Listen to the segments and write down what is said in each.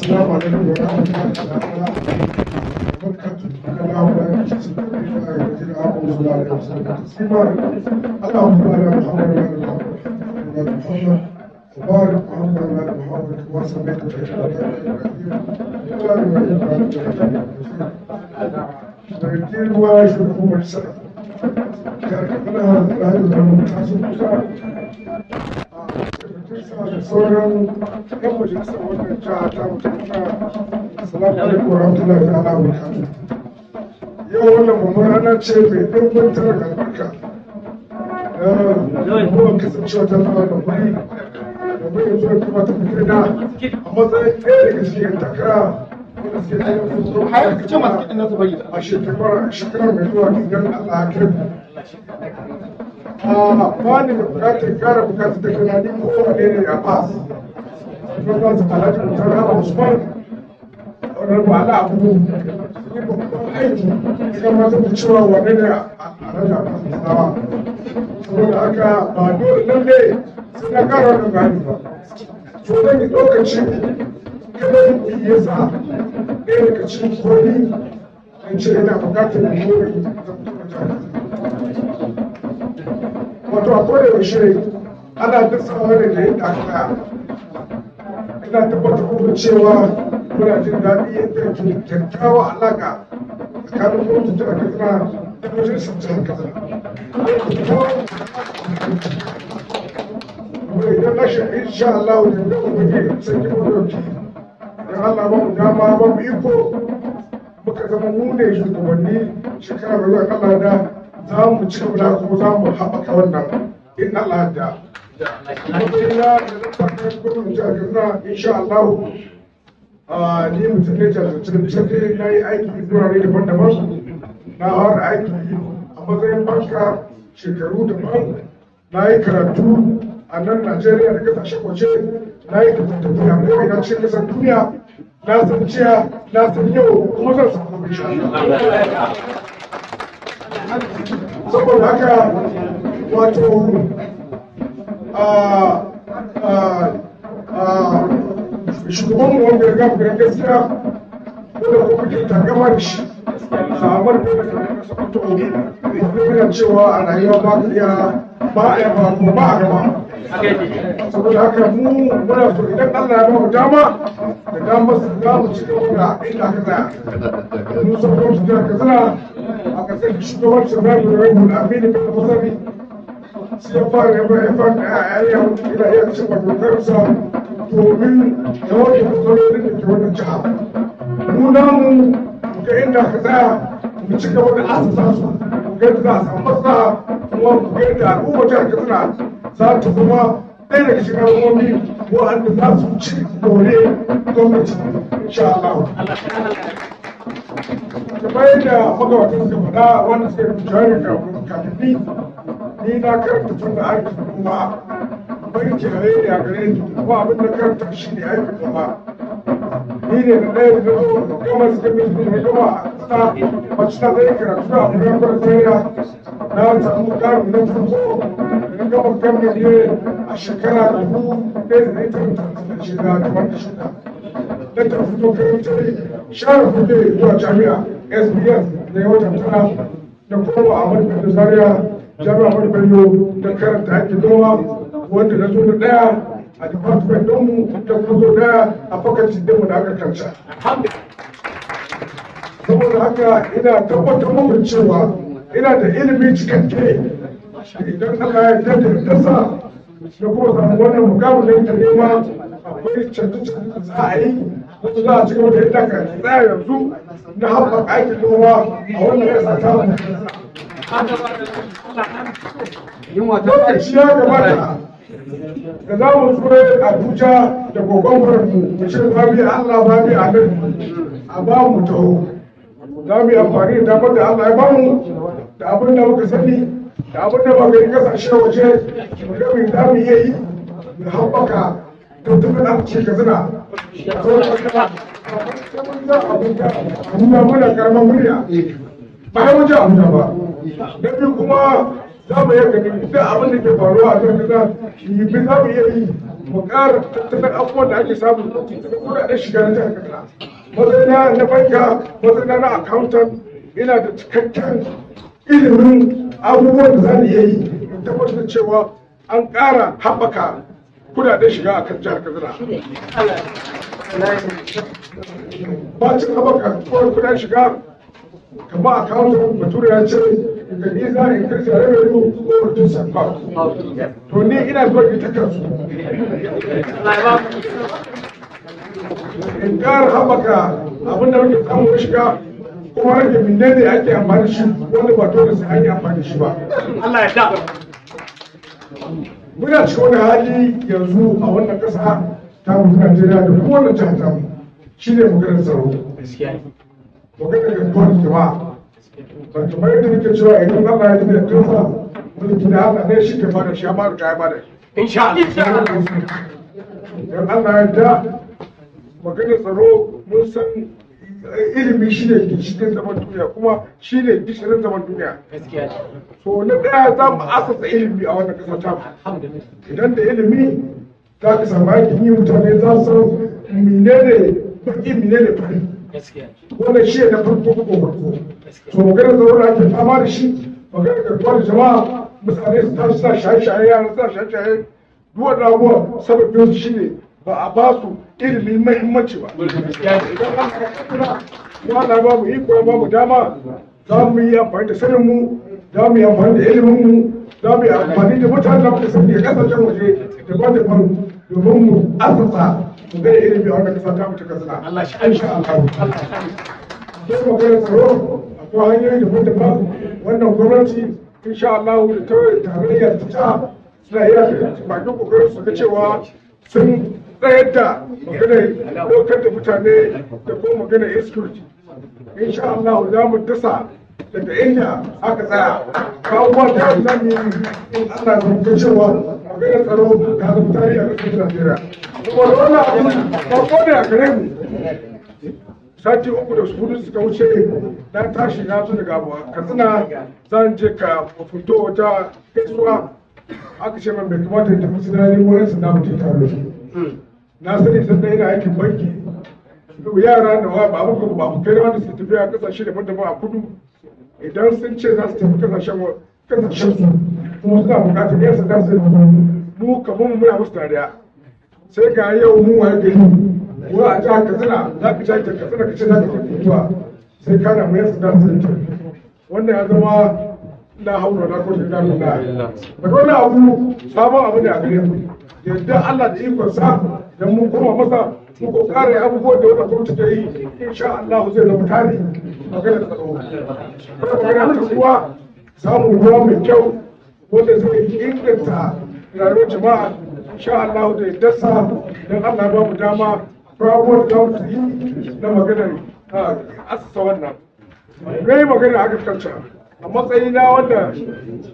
Assalamu alaikum wa rahmatullahi wa barakatuh. اللهم صل على محمد وعلى محمد وبارك محمد وعلى محمد كما صليت على ابراهيم. Mai girma shugaban majalisar jihar Katsina, Alhaji Zama Tasu Musa, da sauran yan majalisar wannan jiha ta mutum, assalamu alaikum wa rahmatullahi ta'ala wa barakatuh. Yau wannan babbar rana ce mai ɗimbin tarin albarka, kuma kasancewa ta zama da wuri domin yanzu ya kamata mu kirna a matsayin ɗaya daga cikin yan takara wanda suke neman a shekarar mai zuwa idan Allah ya kai mu. Ba ni da bukatar kara bukatar da kana ni ko wane ne a pass. Kuma su Alhaji Mutar Haba Usman, Honorable Ala Abu, yi babban aiki ya gabatar da cewa wane ne Alhaji Abbas Musawa. Saboda haka ba dole lalle sai na kara wannan bayani ba. To, zan yi lokaci kada ya sa ɗaya daga cikin koli in ce ina bukatar more zan. Wato a koda yaushe ana dasawa ne da yadda aka tsaya. Ina tabbatar muku cewa muna jin daɗi yadda ke kyakkyawa alaƙa tsakanin gwamnatin jihar Katsina da majalisar jihar Katsina. Kuma idan na shi, insha Allah, da yadda Ubangiji sarki madauki, idan Allah ba mu dama, ba mu iko, muka zama mu ne shugabanni shekara mai zuwa, Allah da za mu ci gaba da kuma za mu haɓaka wannan in Allah da matsayina da na takarar gwamnan jihar Katsina, insha Allah, ni mutum ne jajirtacce. Na yi aiki wurare daban-daban. Na fara aiki a matsayin banka shekaru daban. Na yi karatu a nan Najeriya da kasashen waje. Na yi tafiya ko ina cikin kasar duniya. Na san jiya, na san yau, kuma zan san gobe, insha Allah. Saboda haka, wato shugabanmu wanda ya gama gidan gaskiya, wanda kuma ke takama da shi, samar da Sokoto, yana cewa a rayuwa ba ka iya ba a yaba kuma ba a gaba. Saboda haka mu muna so, idan Allah ya ba mu dama da dama, za mu ci gaba da inda aka tsaya. Mun san gwamnati jihar Katsina a ƙasar shugabancin Rabi Rabi Aminu kan Masari, sai ya fara ya fara yana iya cin kokarinsa domin ya warke matsalolin da ke wannan jiha. Mu namu mu ga inda aka tsaya, mu ci gaba da asasa su, mu ga yadda za a samu maslaha, kuma mu ga yadda al'ummar jihar Katsina za ta zama ɗaya daga cikin al'ummomi waɗanda za su ci more gwamnati, insha Allah. Kamar yadda magabatan suka faɗa, wanda suka yi jawabi kafin ni, ni na karanta fannin aikin noma. Banki haye ne a gare ni, kuma abin da karanta shi ne aikin noma. Ni ne na ɗaya da zo gama suka mai da gama a Katsina mace ta zai karatu a makarantar Zaria. Na samu ƙarin na farko da na gama gama ne a shekara 1936, kamar da shida na tafi makarantar share fage zuwa jami'a SBS da ya wata 9 da kuma a Ahmadu Zaria, Jami'a Ahmadu Bello, da karanta aikin noma, wanda na zo da ɗaya a department ɗinmu da kuma zo ɗaya a faculty ɗinmu da agriculture. Saboda haka ina tabbatar muku cewa ina da ilimi cikakke. Idan Allah ya yarda da dasa da kuma samu wannan mukamin da yake nema, akwai canje-canje da za a yi wanda za a ci gaba da yadda ka tsaya yanzu na haɓaka aikin noma a wannan ƙasa ta. Lokaci ya gabata da za mu zo Abuja da gogon mu mu ce ba bi Allah ba bi Annabi a ba mu taho. Za mu yi amfani da damar da Allah ya ba mu, da abin da muka sani, da abin da muka yi kasashe waje, mu ga me za mu iya yi mu haɓaka tattalin arziki Katsina. Abuja muna karamar murya, ba ya wajen Abuja ba. Na biyu kuma, za mu iya gani duk abin da ke faruwa a kan kasa, yi za mu iya yi. Mu ƙara tattalin abubuwan da ake samu da kuɗaɗen shiga na jihar Katsina. Matsayina na banka, matsayina na accountant, ina da cikakken ilimin abubuwan da za mu iya yi in tabbatar da cewa an ƙara haɓaka kuɗaɗen shiga a kan jihar Katsina. Bacin haɓaka kuɗaɗen shiga, kamar accountant, Bature ya ce you can either increase your revenue or reduce your cost. To, ni ina so ita kansu. In ƙara haɓaka abin da muke samu shiga, kuma rage menene ake amfani shi wanda ba dole sai an yi amfani shi ba. Allah ya da. Muna cikin wani hali yanzu a wannan ƙasa ta mu Najeriya da kuma wannan jihar tamu, shine maganar tsaro. Maganar garkuwar jama'a. Ba kamar yadda nake cewa, idan Allah ya tafi da kansa, mulki da Allah ne, shi ke bada shi, amma riga ya bada shi. Insha Allah. Idan Allah ya da, maganar tsaro, mun san ilimi shi ne gishirin zaman duniya, kuma shi ne gishirin zaman duniya. So na ɗaya, za mu asasa ilimi a wannan ƙasa ta. Idan da ilimi za ka samu aikin yi, mutane za su san menene baki, menene fari. Wannan shi ne na farko ko farko. So maganar tsaro da ake fama da shi, maganar garkuwa da jama'a, mutane su tashi sa shaye-shaye, yara sa shaye-shaye, duk wannan abubuwan sababin su shine ba a ba su ilimi muhimmanci ba. Idan Allah ba mu iko, ya ba mu dama, za mu yi amfani da sanin mu, za mu yi amfani da ilimin mu, za mu yi amfani da mutanen da muka sani a kasashen waje daban-daban domin mu asasa mu ga ilimi a wannan kasa ta mu ta Katsina. Allah shi insha Allah. Sai maganar tsaro, akwai hanyoyi daban-daban. Wannan gwamnati, insha Allah, da ta tarayya ta ta suna iya bakin kokarin su ga cewa sun tsayar da maganar ɗaukar da mutane da kuma maganar insecurity. Insha Allah za mu dasa daga inda aka tsaya. Kawo da za mu yi in Allah ya ga cewa maganar tsaro ta zama tarihi a ƙasar Najeriya. Kuma wannan abu ba ko da gare mu, sati 3 da 4 suka wuce, na tashi na zo daga Katsina, zan je ka fito wata gaisuwa, aka ce man bai kamata ya tafi suna nemo yan sanda mutum tare da su. Na sani sannan ina aikin banki, yara da wa ba mu ba mu kai wanda suke tafiya kasashe daban-daban a kudu, idan sun ce za su tafi kasashen su kuma suna bukatar yan sanda su mu kamar mu muna musu dariya. Sai ga yau mu waye gari ko a jihar Katsina, za ka jihar Katsina ka ce za ka tafi mutuwa, sai ka na mai sanda su tafi. Wannan ya zama la haula wala quwwata illa billah. Daga wannan abu sabon abu ne a gare mu. Yadda Allah da ikon sa, idan mun koma masa, mu ko kare abubuwan da wannan gwamnati ta yi, insha Allah zai zama tarihi magana tsaro. Magana ta ruwa, samun ruwa mai kyau wanda zai inganta rayuwar jama'a, insha Allah da yaddarsa, idan Allah ya ba mu dama, abubuwan da za mu yi na maganar asasa wannan. Na yi magana agriculture a matsayina wanda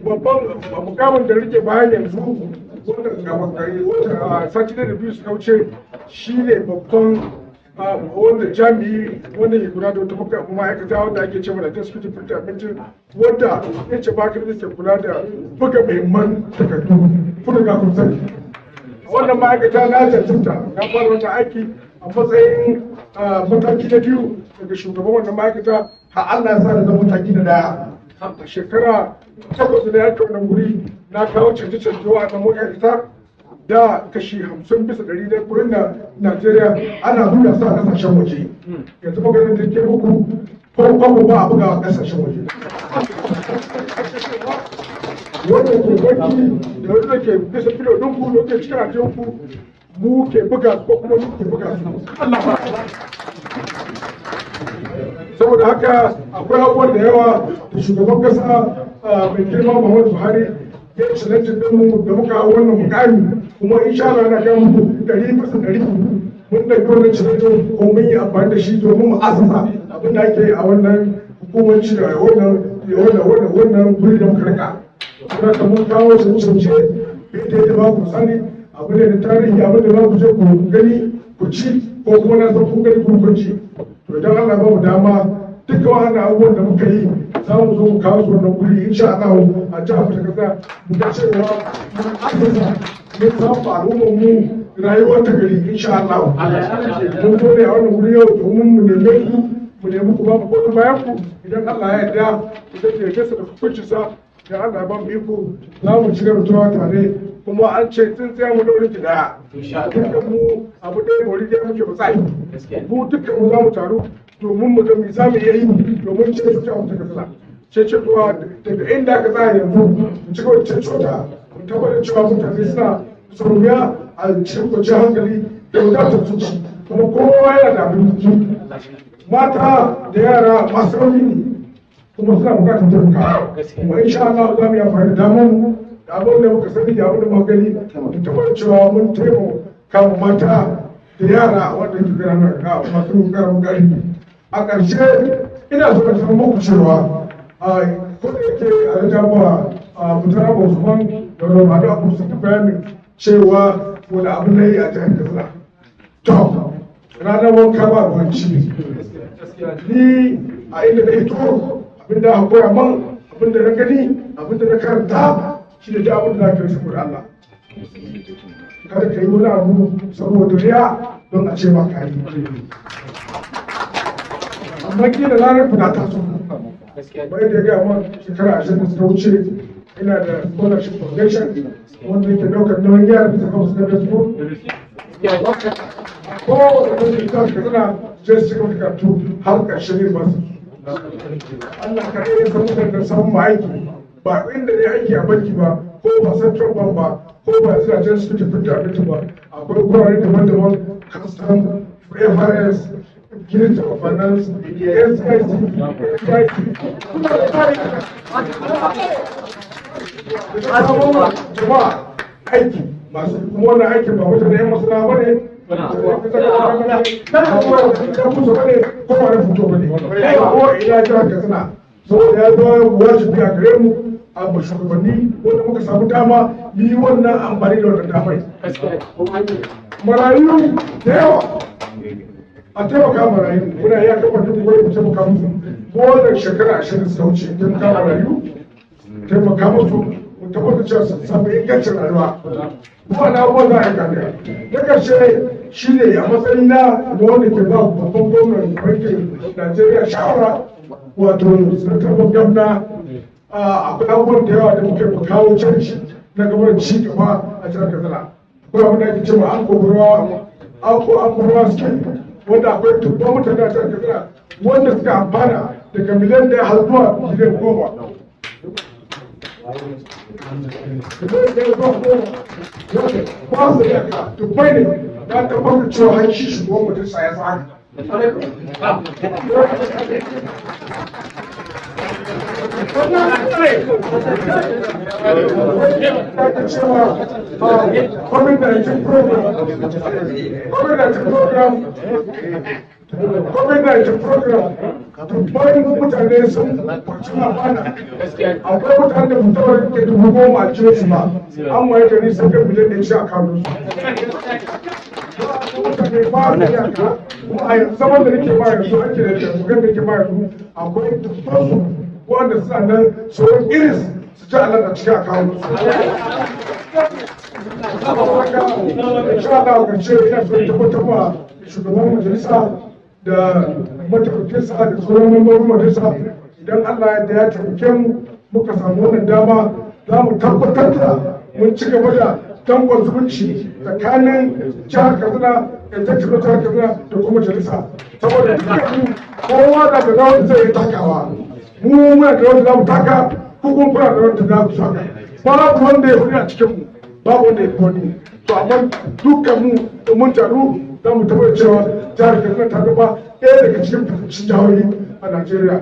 babban mukamin da rike bayan yanzu, wanda sati da biyu suka wuce, shine babban wanda jami'i wanda ke kula da wata ma'aikata wanda ake cewa da Security Printer Printing, wanda ya ce bakar da ke kula da buga muhimman takardu. Kun riga kun sani, wannan ma'aikata na cancanta na fara wata aiki a matsayin mataki na biyu daga shugaban wannan ma'aikata, har Allah ya sa da zama mataki na daya. A shekara 8 da yake wannan guri, na kawo canje-canje wa na ma'aikata da kashi 50% na kurin na Najeriya ana buga sa kasashen waje. Yanzu maganar da ke muku, ko kwabo ba a buga a kasashen waje. Wanda ke banki da wanda ke bisa filo ɗinku da ke cikin ajiyarku, mu ke buga su ko kuma mu ke buga su. Saboda haka akwai abubuwan da yawa da shugaban kasa mai girma Muhammadu Buhari ya challenge din mu da muka hau wannan mukami, kuma insha Allah na ga muku 100% mun ɗauki wannan challenge ko mun yi amfani da shi domin mu asasa abin da ake a wannan hukumanci da wannan guri da muka rika. Kuma ka mun kawo canje-canje da yadda ba ku sani, abu ne da tarihi, abu da ba ku je ku gani ku ci, ko kuma na san kun gani kun ci. To, idan Allah ba mu dama, duka wannan abubuwan da muka yi Za mu zo mu kawo su wannan guri insha Allah a jihar mu ta Katsina, mu ga cewa mun asasa, mun samu al'ummar mu rayuwar ta gari insha Allah. Mun zo ne a wannan guri yau domin mu neme ku, mu nemi ku ba mu goyon bayan ku. Idan Allah ya yarda, idan ke gasa da hukuncinsa, idan Allah ya ba mu iko, za mu ci gaba da tare. Kuma an ce tsintsiya mu daurin ki daya, dukkan mu abu ɗaya mu rige muke ba tsai mu, dukkan mu za mu taru domin mu ga me za mu iya yi domin ce su ta Katsina ce ce tuwa daga inda aka tsaya yanzu, mu ci gaba da ceto ta, mu tabbatar cewa mutane suna tsaruya a cikin kwanciyar hankali da wadatar zuci. Kuma kowa yana da abin yi, mata da yara masu rauni ne kuma suna bukatar taimaka. Kuma insha Allah za mu yi amfani da damar mu da abin da muka sani da abin da muka gani, mu tabbatar cewa mun taimaka ma mata da yara wanda ke gudanar da masu karamin ƙarfi. A ƙarshe, ina so na sanar muku cewa a ko da yake a jaba a mutara Usman da Romano Abu sun yi bayanin cewa wani abu na yi a jihar Katsina. To, ranar wanka ba ruwan cibi. Ni a inda na hito, abinda aka koya man, abinda na gani, abinda na karanta shi da duk abin da za ka yi saboda Allah. Kada ka yi wani abu saboda riya don a ce ma ka yi. Amma kila ranar fita ta so, bai da ya gaya man, shekara 20 da suka wuce ina da scholarship foundation wanda yake daukar nauyin yara bisa kan secondary school, ko da kan ta Katsina je su cigaba da karatu har ƙarshen university. Allah ka ya san mutane da samun ma aiki, ba inda ne aiki a banki ba, ko ba Central Bank ba, ko ba gidajen su tafi da abinci ba. Akwai gurare daban-daban, custom, FRS, Ministry of Finance, SIC, FIC, suna da tsari da jama'a aiki masu. Kuma wannan aikin ba mutane yan masana ba ne, ba ko ba na fito ba ne, ko ina jihar Katsina, saboda ya zama wajibi a gare mu a shugabanni wanda muka samu dama mu yi wannan amfani da wannan damai. Marayu da yawa, a taimaka marayu. Muna iya kafa duk wani mu taimaka musu. Ko wannan shekara 20 suka wuce, taimaka marayu, taimaka musu, mu tabbatar cewa sun samu ingancin rayuwa. Kuma na abubuwan za a yi kamiya. Na ƙarshe shi ne, a matsayin na wanda ke ba babban gwamnan bankin Najeriya shawara, wato sanatar gwamna, akwai abubuwan da yawa da muke mu kawo canji na gaba da ci gaba a jihar Katsina. Akwai abin da ake cewa an kogarwa an ko an kurwa scheme, wanda akwai dubban mutane a jihar Katsina wanda suka amfana daga miliyan 1 har zuwa miliyan 10. Miliyan 1 zuwa 10 ba su da iyaka, dubbai ne. Na tabbatar cewa har shi shugaban majalisa ya san haka. Cewa COVID-19 program, COVID-19 program, COVID-19 program, dubban mutane sun kwanci amana. Akwai mutane da mutum ke 10,000 a cikin su ba, an waye gari sun ga miliyan 1 ci a kano su. Mutane ba su iyaka. Kuma a yanzu zaman da nake ba yanzu ake da magana da nake ba yanzu, akwai dubban su wanda suna nan sauran iris su ci Allah a cikin akawun su. Insha Allah, ƙarshe ina so tabbatar wa shugaban majalisa da mataimakinsa da sauran membobin majalisa, idan Allah ya taimake mu muka samu wannan dama, za mu tabbatar da mun ci gaba da danƙon zumunci tsakanin jihar Katsina, executive jihar Katsina da kuma majalisa, saboda dukkan kowa da rawar zai yi takawa. Mu muna da rawar da za mu taka, ku kuma kuna da rawar da za ku taka. Babu wanda ya fi a cikin mu, babu wanda ya fi wani. To, amma dukkan mu da mun taru, za mu tabbatar cewa jihar Katsina ta zama ɗaya daga cikin fitaccen jihohi a Najeriya.